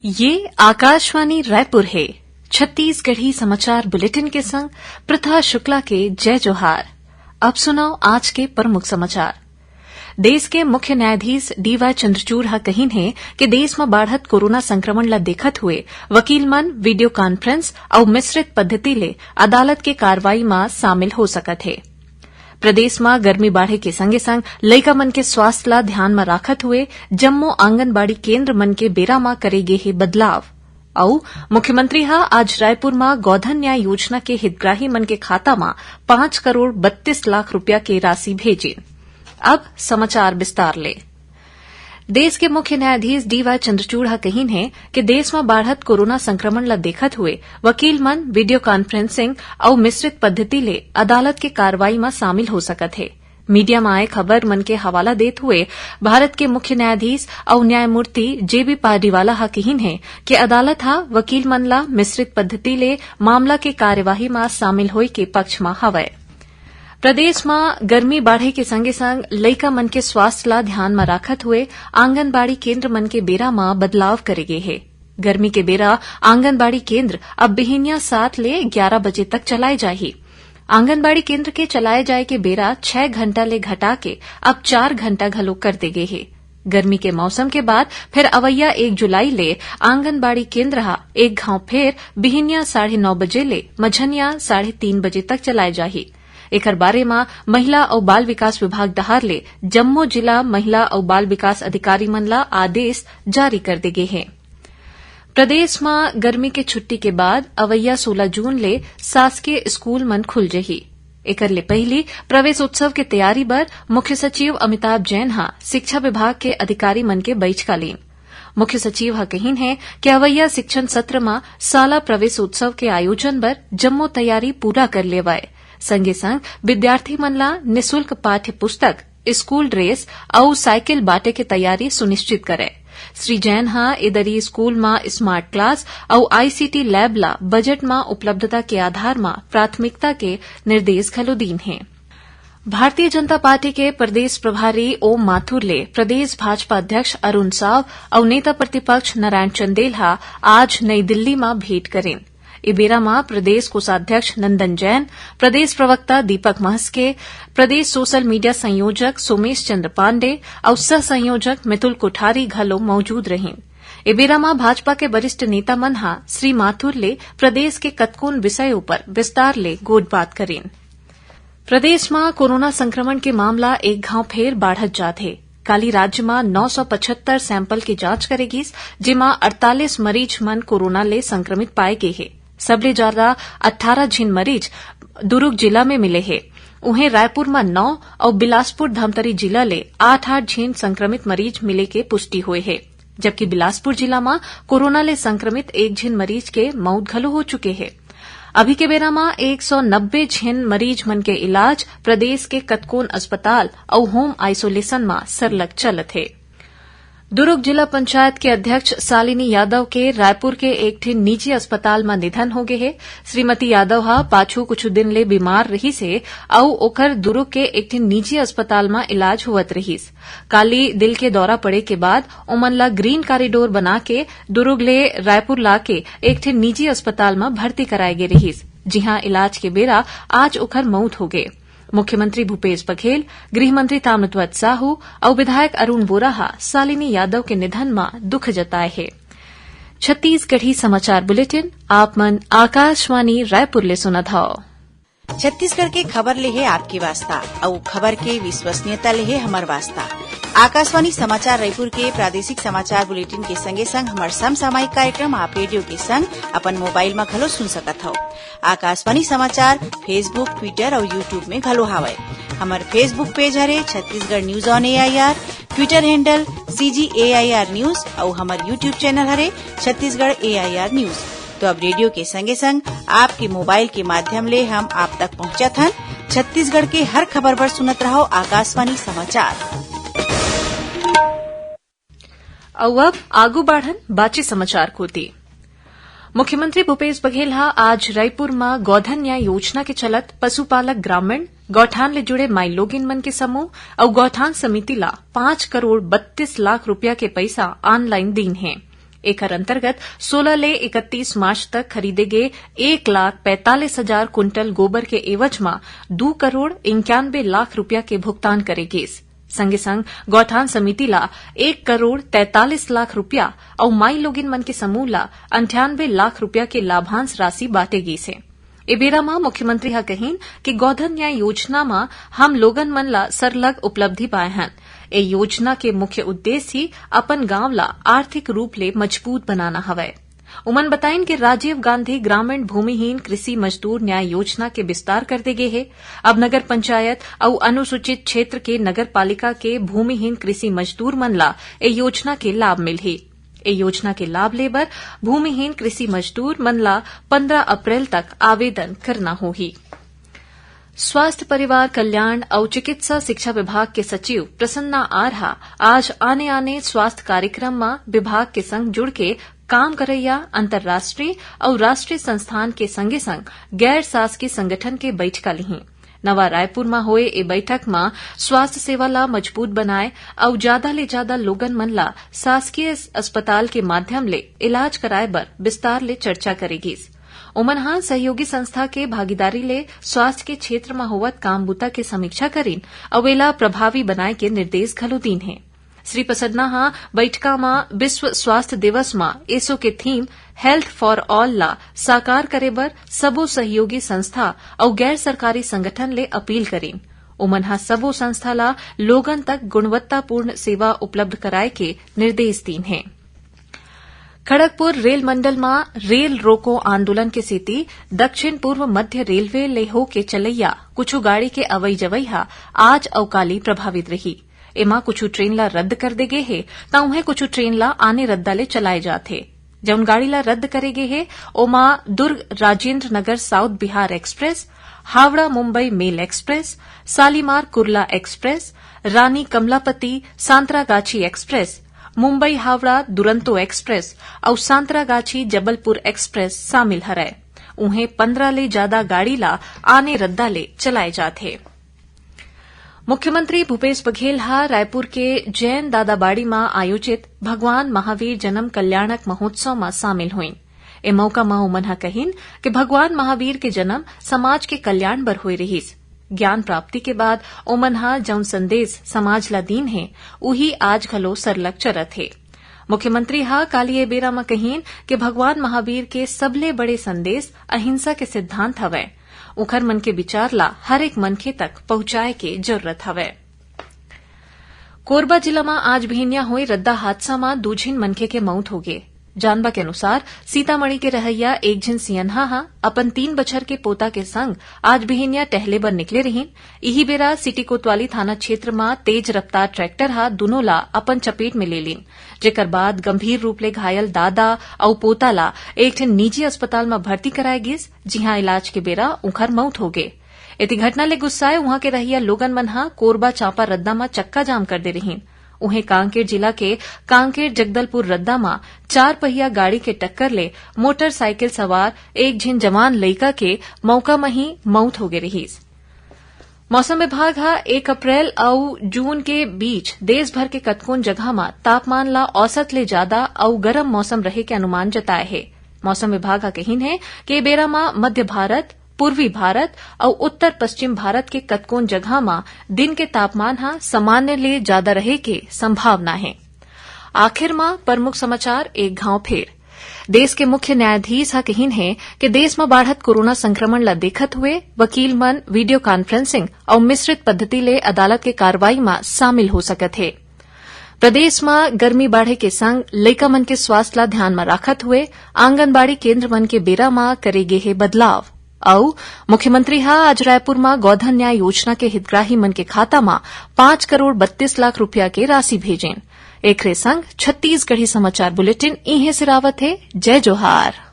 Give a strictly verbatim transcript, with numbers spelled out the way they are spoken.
ये आकाशवाणी रायपुर हे। छत्तीसगढ़ी समाचार बुलेटिन के संग प्रथा शुक्ला के जय जोहार। अब सुनव आज के प्रमुख समाचार। देश के मुख्य न्यायाधीश डी वाई चंद्रचूड़ ह कहिन हे कि देश म बाढ़त कोरोना संक्रमण ल देखत हुए वकील मन वीडियो कॉन्फ्रेंस अउ मिश्रित पद्धति ले अदालत के कार्रवाई म शामिल हो सकत हे। प्रदेश म गर्मी बाढ़े के संगे संग लइका मन के स्वास्थ्य ला ध्यान म राखत हुए जम्मो आंगनबाड़ी केंद्र मन के बेरा म करे गे हे बदलाव। अउ मुख्यमंत्री ह आज रायपुर म गौधन न्याय योजना के हितग्राही मन के खाता म पाँच करोड़ बत्तीस लाख रुपया के राशि भेजिन। अब समाचार विस्तार ले। देश के मुख्य न्यायाधीश डी वाई चंद्रचूड़ ह कहिन हे कि देश म बाढ़त कोरोना संक्रमण ल देखत हुए वकील मन वीडियो कॉन्फ्रेंसिंग अउ मिश्रित पद्धति ले अदालत के कार्रवाई म शामिल हो सकत हे। मीडिया म आए खबर मन के हवाला देत हुए भारत के मुख्य न्यायाधीश अउ न्यायमूर्ति जे बी पारडीवाला ह कहिन हे कि अदालत ह वकील मन ला मिश्रित पद्धति ले मामला के कार्यवाही म शामिल होए के पक्ष म हवय। प्रदेश म गर्मी बाढ़े के संगे संग लइका मन के स्वास्थ्य ला ध्यान म राखत हुए आंगनबाड़ी केंद्र मन के बेरा म बदलाव करे गे हे। गर्मी के बेरा आंगनबाड़ी केंद्र अब बिहिनिया सात ले ग्यारह बजे तक चलाए जाही। आंगनबाड़ी केंद्र के चलाए जाए के बेरा छह घंटा ले घटा के अब चार घंटा घलो कर दे गे हे। गर्मी के मौसम के बाद फिर अवइया एक जुलाई ले आंगनबाड़ी केंद्र ह एक घांव फेर बिहिनिया साढ़े नौ बजे ले मझनिया साढ़े तीन बजे तक चलाए जाही। एकर बारे म महिला अउ बाल विकास विभाग डहार ले जम्मो जिला महिला अउ बाल विकास अधिकारी मन ला आदेश जारी कर दे गे हे। प्रदेश म गर्मी के छुट्टी के बाद अवइया सोलह जून ले शासकीय स्कूल मन खुल जही। एकर ले पहिली प्रवेश उत्सव के तैयारी बर मुख्य सचिव अमिताभ जैन ह शिक्षा विभाग के अधिकारी मन के बइठका लीन। मुख्य सचिव ह कहिन हे कि अवइया शिक्षण सत्र म शाला प्रवेश उत्सव के आयोजन बर जम्मो तैयारी पूरा कर लेवय। संगे संग विद्यार्थी मन ला निशुल्क पाठ्य पुस्तक, स्कूल ड्रेस अउ साइकिल बांटे के तैयारी सुनिश्चित करय। श्री जैन ह ए दरी स्कूल म स्मार्ट क्लास अउ आईसीटी लैब ला बजट म उपलब्धता के आधार म प्राथमिकता के निर्देश घलो दीन हे। भारतीय जनता पार्टी के प्रदेश प्रभारी ओम माथुर ले प्रदेश भाजपा अध्यक्ष अरुण साव अउ नेता प्रतिपक्ष नारायण चंदेल ह आज नई दिल्ली म भेंट करिन। ए बेरा म प्रदेश कोषाध्यक्ष नंदन जैन, प्रदेश प्रवक्ता दीपक महस के, प्रदेश सोशल मीडिया संयोजक सोमेश चंद्र पांडे अउ सह संयोजक मितुल कोठारी घलो मौजूद रहिन। ए बेरा म भाजपा के वरिष्ठ नेता मन ह श्री माथुर ले प्रदेश के कतकोन विषय उपर विस्तार ले गोठबात करिन। प्रदेश म कोरोना संक्रमण के मामला एक घांव फेर बाढ़त जात हे। काली राज्य म नौ सौ पचहत्तर सैंपल के जांच करे गिस, जेमा अड़तालीस मरीज मन कोरोना ले संक्रमित पाए गे हे। सबले जादा अट्ठारह झिन मरीज दुरूग जिला में मिले हे। उहें, रायपुर म नौ अउ बिलासपुर धमतरी जिला ले आठ आठ झिन संक्रमित मरीज मिले के पुष्टि होए हे, जबकि बिलासपुर जिला म कोरोना ले संक्रमित एक झिन मरीज के मउत घलो हो चुके हे। अभी के बेरा म एक सौ नब्बे झिन मरीज मन के इलाज प्रदेश के कतकोन अस्पताल अउ होम आइसोलेशन म सरलग चलत हे। दुरूग जिला पंचायत के अध्यक्ष शालिनी यादव के रायपुर के एक ठिन निजी अस्पताल म निधन हो गे हे। श्रीमती यादव ह पाछू कुछ दिन ले बीमार रहिस हे अउ ओकर दुरूग के एक ठिन निजी अस्पताल म इलाज होवत रहिस। काली दिल के दौरा पड़े के बाद ओमन ला ग्रीन कॉरिडोर बना के दुरूग ले रायपुर लाके एक ठिन निजी अस्पताल म भर्ती कराए गे रहिस, जिहां इलाज के बेरा आज ओखर मउत हो गे। मुख्यमंत्री भूपेश बघेल, गृह मंत्री ताम्रध्वज साहू अउ विधायक अरुण वोरा ह शालिनी यादव के निधन म दुख जताए हे। छत्तीसगढ़ी समाचार बुलेटिन आप मन आकाशवाणी रायपुर ले सुनत हव। छत्तीसगढ़ के खबर ले हे आपके वास्ता, अउ खबर के विश्वसनीयता ले हे हमर वास्ता। आकाशवाणी समाचार रायपुर के प्रादेशिक समाचार बुलेटिन के संगे संग हमर समसामयिक कार्यक्रम आप रेडियो के संग अपन मोबाइल म घलो सुन सकत हव। आकाशवाणी समाचार Facebook, Twitter अउ YouTube में घलो हावय। हमर Facebook पेज हरे Chhattisgarh news on AIR, Twitter handle CG AIR news अउ हमर YouTube चैनल हरे छत्तीसगढ़ एआईआर न्यूज। तो अब रेडियो के संगे संग आपके मोबाइल के माध्यम ले हम आप तक पहुंचत हन। छत्तीसगढ़ के हर खबर बर सुनत रहव आकाशवाणी समाचार। अउ अब आगू बाढ़न बाचे समाचार कोति। मुख्यमंत्री भूपेश बघेल ह आज रईपुर म गौधन न्याय योजना के चलत पशुपालक ग्रामीण, गौठान ले जुड़े माईलोगिन मन के समूह अउ गौठान समिति ला पाँच करोड़ बत्तीस लाख रुपया के पइसा ऑनलाइन दीन हे। एकर अंतर्गत सोलह ले इकतीस मार्च तक खरीदे गे एक लाख पैंतालीस हजार कुंटल गोबर के एवज म दू करोड़ इक्यानवे लाख रुपया के भुगतान करे गिस। संगे संग गौठान समिति ला एक करोड़ तैंतालीस लाख रुपया अउ माई लोगिन मन के समूह ला अंठानवे लाख रुपया के लाभांश राशि बांटे गिस हे। ए बेरा म मुख्यमंत्री ह कहिन कि गौधन न्याय योजना म हम लोगन मन ला सरलग उपलब्धि पाए हन। ए योजना के मुख्य उद्देश्य ही अपन गांव ला आर्थिक रूप ले मजबूत बनाना हवय। उमन बताइन कि राजीव गांधी ग्रामीण भूमिहीन कृषि मजदूर न्याय योजना के विस्तार कर दे गे हे। अब नगर पंचायत अउ अनुसूचित क्षेत्र के नगर पालिका के भूमिहीन कृषि मजदूर मन ला ए योजना के लाभ मिलही। ए योजना के लाभ ले बर भूमिहीन कृषि मजदूर मन ला पंद्रह अप्रैल तक आवेदन करना होही। स्वास्थ्य, परिवार कल्याण अउ चिकित्सा शिक्षा विभाग के सचिव प्रसन्ना आर ह आज आने-आने स्वास्थ्य कार्यक्रम म विभाग के संग जुड़ के काम करइया अंतर्राष्ट्रीय अउ राष्ट्रीय संस्थान के संगे-संग गैर शासकीय संगठन के बइठका लिही। नवा रायपुर म होए ए बइठक म स्वास्थ्य सेवा ला मजबूत बनाए अउ जादा ले जादा लोगन मन ला शासकीय अस्पताल के माध्यम ले इलाज कराए बर विस्तार ले चर्चा करे गिस। ओमन ह सहयोगी संस्था के भागीदारी ले स्वास्थ्य के क्षेत्र म होवत काम बूता के समीक्षा करिन अउ एला प्रभावी बनाए के निर्देश घलो दीन हे। श्री प्रसन्ना ह बइठका म विश्व स्वास्थ्य दिवस म एसो के थीम हेल्थ फॉर ऑल ला साकार करे बर सबो सहयोगी संस्था अउ गैर सरकारी संगठन ले अपील करिन। ओमन ह सबो संस्था ला लोगन तक गुणवत्तापूर्ण सेवा उपलब्ध कराए के निर्देश दीन हे। खड़गपुर रेल मंडल म रेल रोको आंदोलन के सेती दक्षिण पूर्व मध्य रेलवे ले होके चलइया कुछु गाड़ी के अवई जवई ह आज अउ काली प्रभावित रही। एमा कुछु ट्रेन ला रद्द कर दे गे हे, त उहें कुछु ट्रेन ला आने रद्दा ले चलाए जात हे। जउन गाड़ी ला रद्द करे गे हे, ओमा दुर्ग राजेंद्र नगर साउथ बिहार एक्सप्रेस, हावड़ा मुंबई मेल एक्सप्रेस, सालीमार कुर्ला एक्सप्रेस, रानी कमलापति सांतरागाछी एक्सप्रेस, मुंबई हावड़ा दुरंतो एक्सप्रेस अउ सांतरागाछी जबलपुर एक्सप्रेस शामिल हरय। उहें पंद्रह ले जादा गाड़ी ला आने रद्दा ले चलाए जात हे। मुख्यमंत्री भूपेश बघेल ह रायपुर के जैन दादाबाड़ी म आयोजित भगवान महावीर जन्म कल्याणक महोत्सव म शामिल होइन। ए मौका म ओमन ह कहिन कि भगवान महावीर के जन्म समाज के कल्याण बर होए रिहिस। ज्ञान प्राप्ति के बाद ओमन ह जउन संदेश समाज ला दीन हे, उही आज घलो सरलग चलत हे। मुख्यमंत्री ह काली ए बेरा म कहिन कि भगवान महावीर के सबले बड़े संदेश अहिंसा के सिद्धांत हवय। उखर मन के विचार ला हर एक मनखे तक पहुंचाए के जरूरत हवय। कोरबा जिला म आज बिहनिया होए रद्दा हादसा म दू झिन मनखे के मौत होगे। जानबा के अनुसार, सीतामढ़ी के रहइया एक झिन सियनहा ह अपन तीन बछर के पोता के संग आज बिहनिया टहले बर निकले रिहिन। इही बेरा सिटी कोतवाली थाना क्षेत्र म तेज रफ्तार ट्रैक्टर ह दुनों ला अपन चपेट में ले लीन, जेकर बाद गंभीर रूप ले घायल दादा अउ पोता ला एक ठिन निजी अस्पताल म भर्ती कराए गिस, जिहां इलाज के बेरा उंखर मौत होगे। एती घटना ले गुस्साए उहां के रहइया लोगन मन ह कोरबा चांपा रद्दा म चक्का जाम कर दे रिहिन। उहें, कांकेर जिला के कांकेर जगदलपुर रद्दा म चार पहिया गाड़ी के टक्कर ले मोटरसाइकिल सवार एक झिन जवान लइका के मौका म ही मौत होगे रिहिस। मौसम विभाग ह एक अप्रैल अउ जून के बीच देश भर के कतकोन जगह म तापमान ला औसत ले जादा अउ गरम मौसम रहे के अनुमान जताए हे। मौसम विभाग ह कहिन हे कि ए बेरा म मध्य भारत, पूर्वी भारत अउ उत्तर पश्चिम भारत के कतकोन जगह म दिन के तापमान ह सामान्य ले जादा रहे के संभावना हे। आखिर म प्रमुख समाचार एक घांव फेर। देश के मुख्य न्यायाधीश ह कहिन हे कि देश म बाढ़त कोरोना संक्रमण ल देखत हुए वकील मन वीडियो कॉन्फ्रेंसिंग अउ मिश्रित पद्धति ले अदालत के कार्रवाई म शामिल हो सकत हे। प्रदेश म गर्मी बाढ़े के संग लइका मन के स्वास्थ्य ल ध्यान म राखत हुए आंगनबाड़ी केंद्र मन के बेरा म करे गे हे बदलाव। अउ मुख्यमंत्री ह आज रायपुर म गौधन न्याय योजना के हितग्राही मन के खाता म पांच करोड़ बत्तीस लाख रुपया के राशि भेजेन। एकरे संग छत्तीसगढ़ी समाचार बुलेटिन इहें सिरावत हे। जय जोहार।